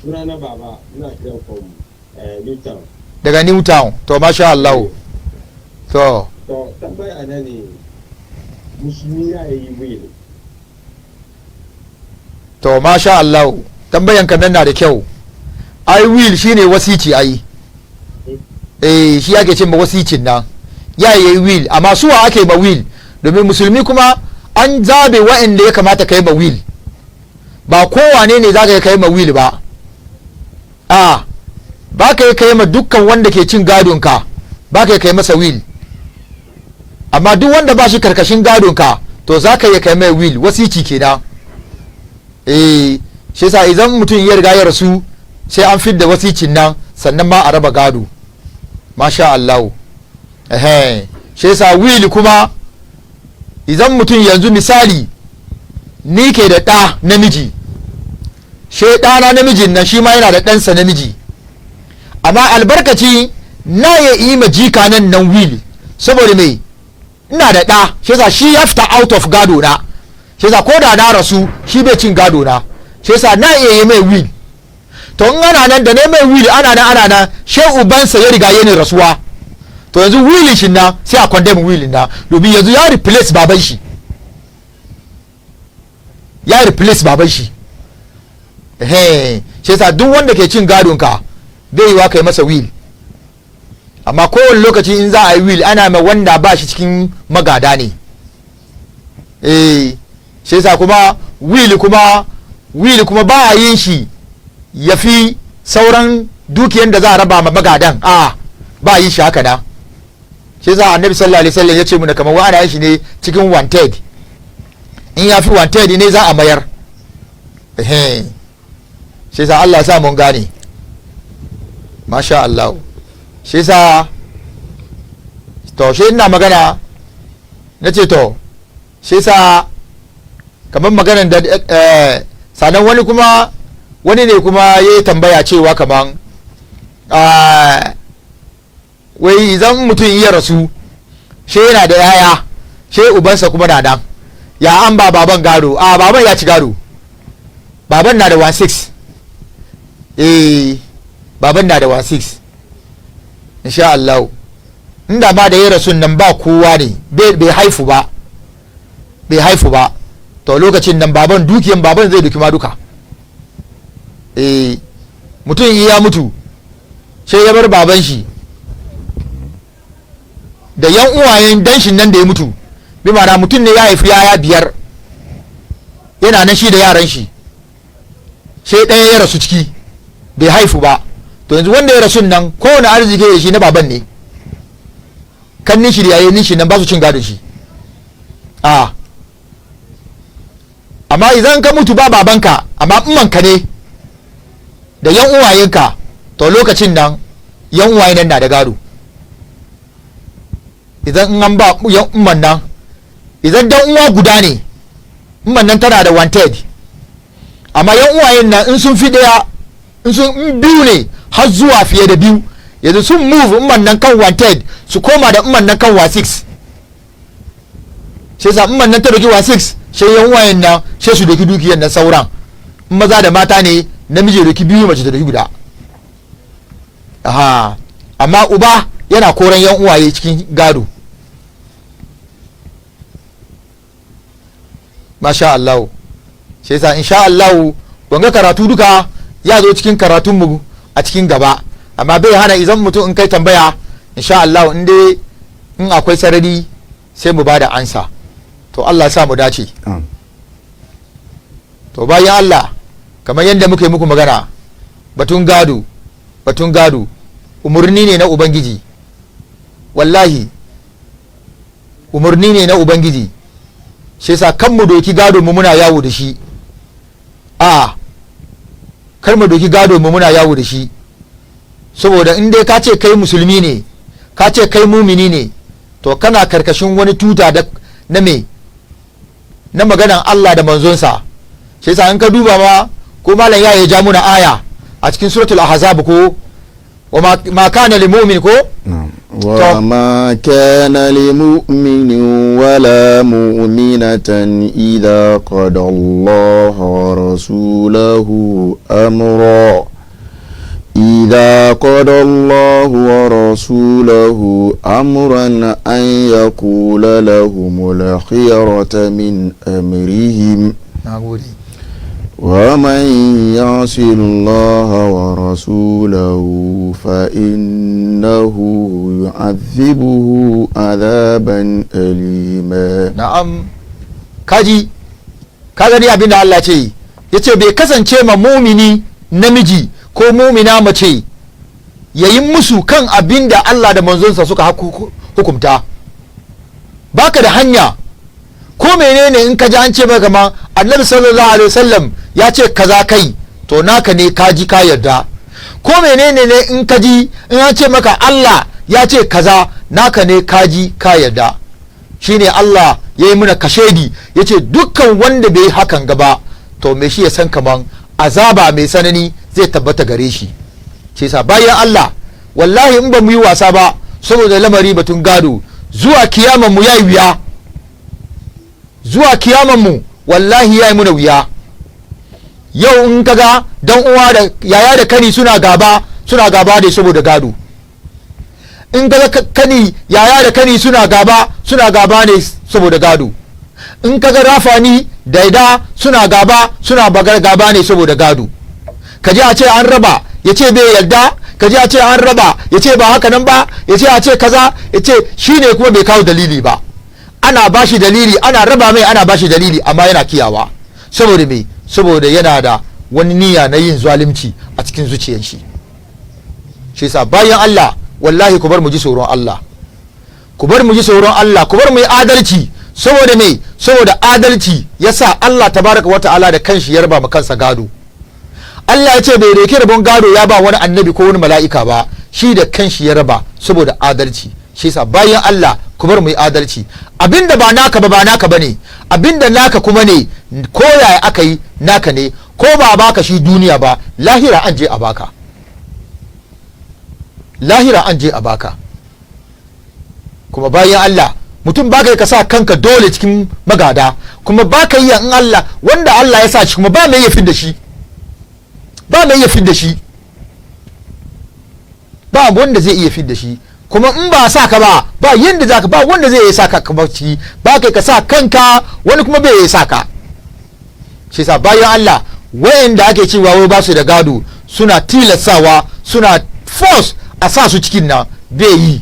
Sunana Baba, ina kiran from Newtown. Daga Newtown, to, masha Allah, to. To, tambaya na ne, musulmi ya yi will? To, masha Allah, tambayan kan nan na da kyau. Ai will shine wasici ai. Eh, shi ake ce ma wasicin nan. Ya yi will, amma suwa ake ma will? Domin musulmi kuma an zabe wa'anda ya kamata kai ma will. Ba kowane ne za ka kai ma will ba. A ba ka yi kai ma dukkan wanda ke cin gadon ka, ba ka yi kai masa will. Amma duk wanda ba shi karkashin gadon ka, to za ka yi kai mai will, wasici kenan. Eh, shi yasa idan mutum ya riga ya rasu, sai an fidda wasicin nan, sannan ma a raba gado. Masha Allah. Ehe, shi yasa will kuma, idan mutum yanzu misali ni ke da ɗa namiji, shi ɗana namijin nan shi ma yana da ɗansa namiji, amma albarkaci na ya yi ma jika nan nan will, saboda me? Ina da ɗa. Shi yasa shi ya fita out of gado na. Shi yasa ko da na rasu, shi bai cin gado na. Shi yasa na iya yi mai will. To, in ana nan da ne mai will, ana nan ana nan, she ubansa ya riga yanin rasuwa, to yanzu willin shi na sai a condemn willin na, domin yanzu ya replace baban shi, ya replace baban shi. Ehe, shi yasa duk wanda ke cin gadon ka, bai yiwa kai masa will. Amma kowane lokaci in za a yi will, ana mai wanda ba shi cikin magada ne. Eh, shi yasa kuma will kuma ba a yin shi ya fi sauran dukiyan da za a raba ma magadan. A ba a yin shi haka na. Shi yasa Annabi sallallahu alaihi wasallam ya ce muna kamar wa ana yin shi ne cikin one third. In ya fi one third ne za a mayar. Ehe, shi yasa Allah ya sa mun gane. Masha Allah. Shi yasa, to, shi ina magana na ce, to, shi yasa kamar maganan da sanan wani kuma, wani ne kuma ya yi tambaya cewa kaman wai idan mutum iya rasu, shi yana da yaya, shi ubansa kuma na nan, ya an ba baban gado? A baban ya ci gado. Baban na da 1-6. Eh, baban na da 1-6, insha Allah. Inda ma da ya rasu nan ba kowa ne, bai haifu ba, bai haifu ba, to lokacin nan baban, dukiyan baban zai duki ma duka. Eh, mutum ya mutu, sai ya bar baban shi da yan uwayen danshin nan da ya mutu. Bi ma'ana, mutum ne ya haifi yaya biyar, yana nan shi da yaran shi, sai ɗaya ya rasu ciki, bai haifu ba. To, yanzu wanda ya rasu nan, kowane arziki ya shi na baban ne. Kannin shi da yayin shi nan ba su cin gadon shi. A amma idan ka mutu ba babanka, amma ummanka ne da yan uwayenka, to lokacin nan yan uwayen nan na da gado. Idan in an ba yan umman nan, idan dan uwa guda ne, umman nan tana da one third. Amma yan uwayen nan in sun fi daya, in sun in biyu ne har zuwa fiye da biyu, yanzu sun move umman nan kan one third, su koma da umman nan kan one six. Shi yasa umman nan ta doki one six, sai yan uwayen nan sai su doki dukiyar nan sauran. In maza da mata ne, namiji ya doki biyu, mace ta doki guda. Aha, amma uba yana koran yan uwaye cikin gado. Masha Allah. Shi yasa insha Allah wanga karatu duka ya zo cikin karatunmu a cikin gaba. Amma bai hana idan mutum in kai tambaya Insha Allah, in dai in akwai sarari, sai mu bada ansa. To, Allah ya sa mu dace. Na'am. To, bayan Allah, kamar yadda muka yi muku magana batun gado, batun gado umarni ne na Ubangiji. Wallahi, umarni ne na Ubangiji. Shi yasa kan mu doki gado mu muna yawo da shi. A kar mu doki gado mu muna yawo da shi, saboda in dai ka ce kai musulmi ne, ka ce kai mumini ne, to kana karkashin wani tuta da na me na maganan Allah da manzonsa. Shi yasa in ka duba ma, ko malam ya ja muna aya a cikin Suratul Ahzab, ko wa ma kana lil mu'min, ko? نعم. وما كان لمؤمن ولا مؤمنة إذا قضى الله ورسوله أمرا، إذا قضى الله ورسوله أمرا أن يكون لهم الخيرة من أمرهم. Nagode. ومن يعص الله ورسوله فإنه يعذبه عذابا أليما. Na'am, kaji, ka gani abinda Allah ce, yace bai kasance ma mumini namiji ko mumina mace yayin musu kan abinda Allah da manzonsa suka hukumta. Baka da hanya. Ko menene, in ka ji an ce maka ma Annabi sallallahu alaihi wasallam ya ce kaza, kai to naka ne, ka ji ka yarda. Ko menene ne, in ka ji in an ce maka Allah ya ce kaza, naka ne, ka ji ka yarda. Shine Allah ya yi muna kashedi, ya ce dukkan wanda bai yi hakan gaba, to me shi ya san kaman azaba mai tsanani zai tabbata gare shi. Ce sa, bayan Allah, wallahi in ba mu yi wasa ba, saboda lamari batun gado, zuwa kiyaman mu yayi wuya. Zuwa kiyaman mu wallahi yayi muna wuya. Yau in kaga dan uwa da yaya da kani suna gaba, suna gaba da saboda gado. In kaga kani, yaya da kani suna gaba, suna gaba ne saboda gado. In kaga rafani daida suna gaba, suna bagar gaba ne saboda gado. Kaji a ce an raba, ya ce bai yarda. Kaji a ce an raba, ya ce ba haka nan ba. Ya ce a ce kaza, ya ce shi ne kuma bai kawo dalili ba. Ana ba shi dalili, ana raba mai, ana ba shi dalili, amma yana kiyawa. Saboda me? Saboda yana da wani niyya na yin zalunci a cikin zuciyar shi. Shi yasa, bayan Allah, wallahi ku bar mu ji tsoron Allah, ku bar mu ji tsoron Allah, ku bar mu yi adalci. Saboda me? Saboda adalci yasa Allah tabaraka wa ta'ala da kanshi ya raba ma kansa gado. Allah ya ce bai reke rabon gado ya ba wani annabi ko wani mala'ika ba, shi da kanshi ya raba saboda adalci. Shi yasa, bayan Allah, ku bar mu yi adalci. Abinda ba naka ba, ba naka bane. Abinda naka kuma ne, ko yaya aka yi, naka ne. Ko ba baka shi duniya ba, lahira an je a baka, lahira an je a baka. Kuma bayan Allah, mutum baka yi ka sa kanka dole cikin magada, kuma baka yi in Allah, wanda Allah ya sa shi kuma ba mai iya da shi, ba mai iya da shi, ba wanda zai iya da shi. Kuma in ba sa ka ba, ba yanda zaka, ba wanda zai iya sa ka kamar ciki. Ba kai ka sa kanka, wani kuma bai iya sa ka. Shi sa, bayan Allah, wayanda ake cewa wai ba su da gado, suna tilastawa, suna force a sa su cikin nan, bai yi.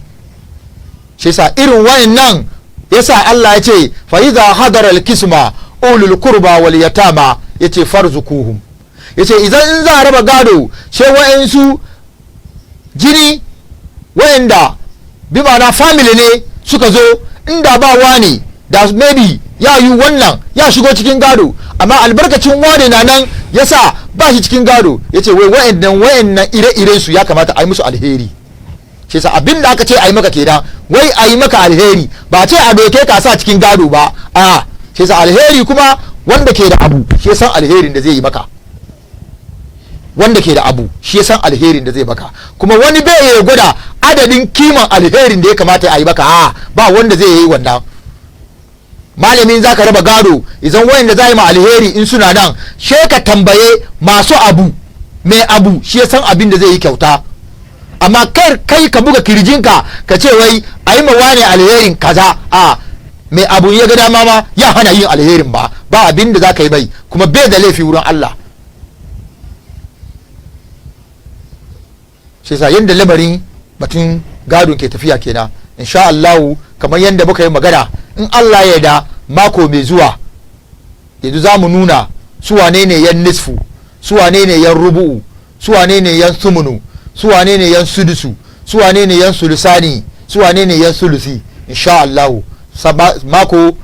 Shi sa irin wayannan yasa Allah ya ce fa idza hadara al-qisma ulul qurba wal yatama, yace farzuquhum. Yace idan in za a raba gado, sai wayansu jini wayanda bi ma'ana family ne suka zo, inda ba wani da maybe ya yi wannan ya shigo cikin gado, amma albarkacin wane na nan yasa ba shi cikin gado. Yace wai wayannan ire-iren su ya kamata a yi musu alheri. Shi yasa abin da aka ce a yi maka kenan, wai a yi maka alheri, ba ce a doke ka sa cikin gado ba. A shi yasa alheri kuma, wanda ke da abu shi san alherin da zai yi maka. Wanda ke da abu shi san alherin da zai maka. Kuma wani bai ya gwada adadin kiman alherin da ya kamata a yi maka. A ba wanda zai yi wannan. Malamin za ka raba gado, idan wayanda za yi ma alheri in suna nan, she ka tambaye masu abu. Mai abu shi ya san abin da zai yi kyauta. Amma kar kai ka buga kirjinka ka ce wai a yi ma wane alherin kaza. A mai abu ya ga dama ma ya hana yin alherin ba, ba abin da za ka yi bai, kuma bai da laifi wurin Allah. Shi yasa yadda lamarin batun Gadon ke tafiya kenan. Insha Allah, kamar yadda muka yi magana, in Allah ya da mako mai zuwa yanzu za mu nuna su wane ne yan nisfu, su wane ne yan rubu'u, su wane ne yan sumunu, su wane ne yan sudusu, su wane ne yan sulusani, su wane ne yan sulusi. Insha Allah, mako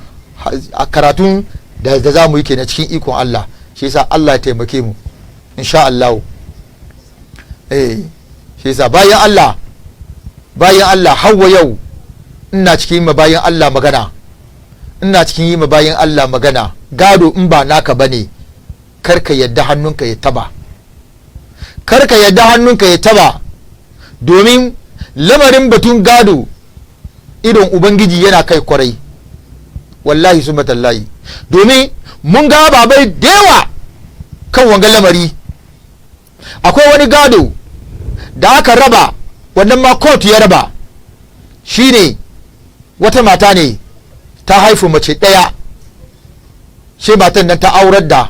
a karatun da za mu yi kenan cikin ikon Allah. Shi yasa Allah ya taimake mu, insha Allah. Shi yasa bayan Allah, bayan Allah, hawa yau ina cikin ma bayan Allah magana, ina cikin yi ma bayan Allah magana. Gado in ba naka bane, kar ka yadda hannunka ya taba, kar ka yadda hannunka ya taba, domin lamarin batun gado idon Ubangiji yana kai kwarai, wallahi su matallahi, domin mun ga ababai da yawa kan wanga lamari. Akwai wani gado da aka raba, wannan ma kotu ya raba. Shine wata mata ne ta haifu mace ɗaya, sai matan nan ta aurar da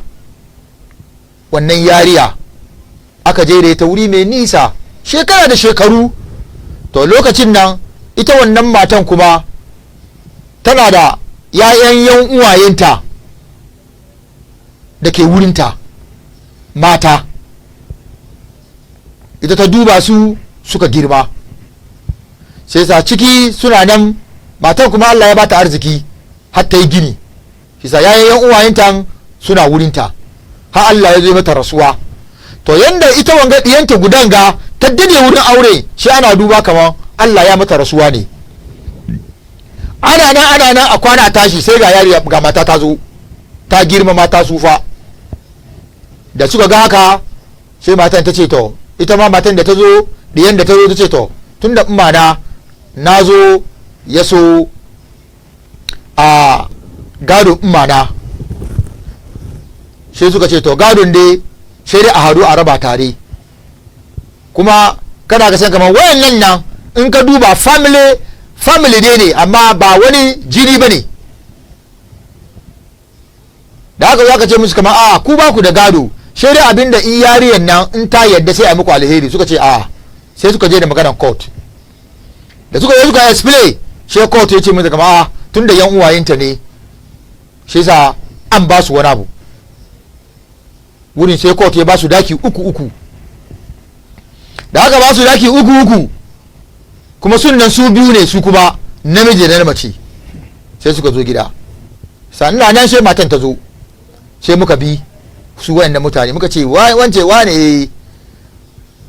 wannan yariya, aka je ta wuri mai nisa shekara da shekaru. To, lokacin nan ita wannan matan kuma tana da ‘ya'yan yan uwayenta da ke wurinta mata. Ita ta duba su suka girma, sai sa ciki suna nan. Matan kuma Allah ya bata arziki har ta yi gini. Shi sa ‘ya'yan yan uwayenta suna wurinta har Allah ya zo mata rasuwa. To, yanda ita wanga diyanta gudan ga ta dade wurin aure, shi ana duba kamar Allah ya mata rasuwa ne. Ana nan, ana nan, a kwana tashi, sai ga yari ga mata ta zo ta girma mata sufa. Da suka ga haka, sai matan ta ce, to, ita ma matan da ta zo, diyan da ta zo, ta ce, to, tunda na na zo ya so a gado na, sai suka ce, to, gadon dai sai dai a hadu a raba tare. Kuma kana ga san kamar wayannan nan, in ka duba family family dai ne, amma ba wani jini ba ne. Da haka za ka ce musu kamar a ku ba ku da gado, sai dai abinda in yariyan nan in ta yadda sai a muku alheri. Suka ce a, sai suka je da maganar court. Da suka je suka explain, sai court ya ce musu kamar a, tunda yan uwayenta ne, shi sa an ba su wani abu wurin. Sai court ya ba su daki uku uku. Da aka ba su daki uku uku kuma, sun nan su biyu ne, su kuma namiji da na mace. Sai suka zo gida. Sannan nan sai matan ta zo, sai muka bi su wayannan mutane, muka ce, wance, wane,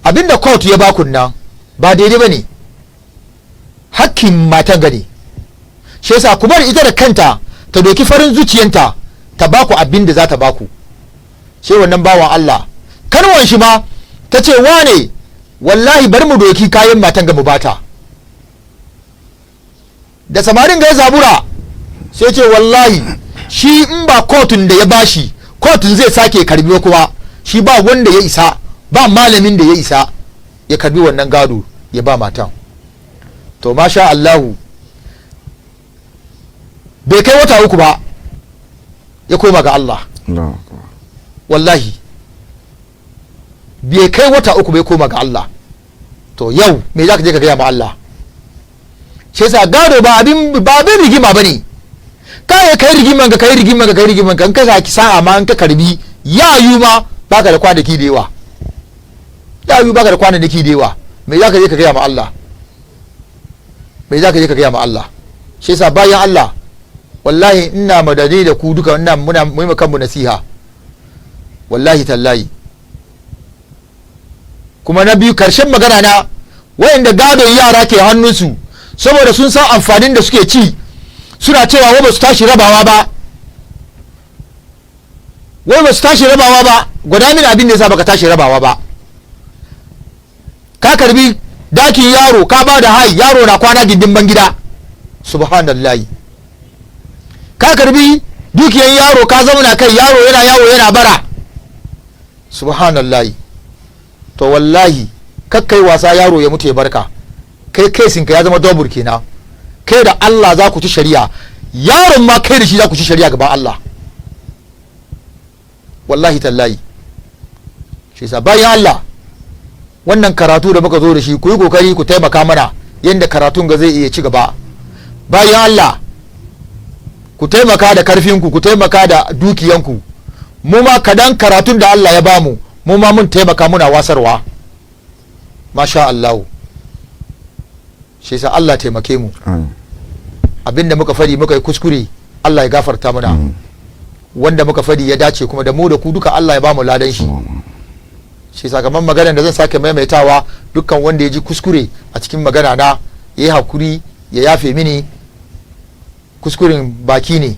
abinda court ya baku nan ba daidai ba ne, hakkin matan gani. Shi yasa ku bari ita da kanta ta doki farin zuciyanta ta baku abin da za ta baku. Sai wannan bawan Allah, kanwan shi ma ta ce, wane, wallahi bari mu doki kayan matan ga mu bata. Da samarin ga ya zabura, sai ce wallahi shi in ba kotun da ya bashi, kotun zai sake karbi kuma shi ba wanda ya isa, ba malamin da ya isa ya karbi wannan gado ya ba matan. To, masha Allahu, bai kai wata 3 ba ya koma ga Allah. Wallahi bai kai wata 3 bai koma ga Allah. To, yau me za ka je ka gaya ma Allah? Shi yasa gado ba abin rigima bane. Kai kai rigiman ka, kai rigiman ka, kai rigiman ka, in ka saki sa'a ma in ka karbi, ya yu ma baka da kwanaki da yawa, ya yu baka da kwanaki da yawa. Me za ka je ka gaya ma Allah? Me za ka je ka gaya ma Allah? Shi yasa bayan Allah, wallahi ina madadi da ku duka, ina muna mu kanmu nasiha, wallahi tallahi. Kuma na biyu, karshen magana na, wayanda gadon yara ke hannunsu, saboda sun san amfanin da suke ci, suna cewa wai ba su tashi rabawa ba, wai ba su tashi rabawa ba. Gwada mini abin da yasa baka tashi rabawa ba. Ka karbi dakin yaro ka ba da hai, yaro na kwana gindin bangida. Subhanallahi. Ka karbi dukiyan yaro ka zauna kai, yaro yana yawo yana bara. Subhanallahi. To, wallahi kakkai wasa yaro ya mutu ya barka. Kai kesinka ya zama double kenan. Kai da Allah za ku ci shari'a, yaron ma kai da shi za ku ci shari'a gaban Allah, wallahi tallahi. Shi yasa bayan Allah, wannan karatu da muka zo da shi, ku yi kokari ku taimaka mana. Yadda karatun ga zai iya ci gaba. Bayan Allah, ku taimaka da karfinku, ku taimaka da dukiyanku. Mu ma kadan karatun da Allah ya bamu, mu ma mun taimaka muna wasarwa. Masha Allah. Shi yasa Allah taimake mu. Amin. Abinda muka fadi muka yi kuskure, Allah ya gafarta muna. Wanda muka fadi ya dace kuma, da mu da ku duka, Allah ya bamu ladan shi. Shi sakamakon maganar da zan sake maimaitawa, dukkan wanda ya ji kuskure a cikin magana na, ya yi hakuri ya yafe mini. Kuskuren baki ne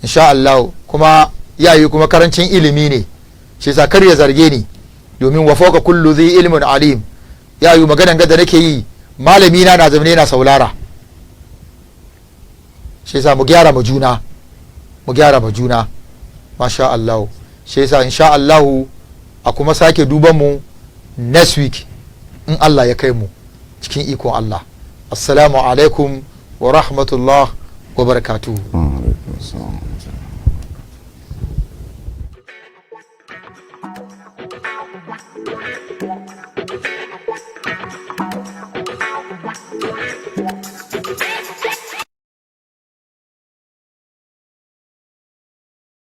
insha Allah, kuma yayi kuma karancin ilimi ne. Shi yasa kar ya zarge ni, domin wa fawqa kullu dhi ilmin alim. Yayi maganar ga da nake yi, malami na na zaune na saulara. Shi yasa mu gyara mu juna, mu gyara mu juna. Masha Allah. Shi yasa insha Allah a kuma sake duban mu next week in Allah ya kai mu, cikin ikon Allah. Assalamu alaikum wa rahmatullah wa barakatuhu. Wa alaikum assalam.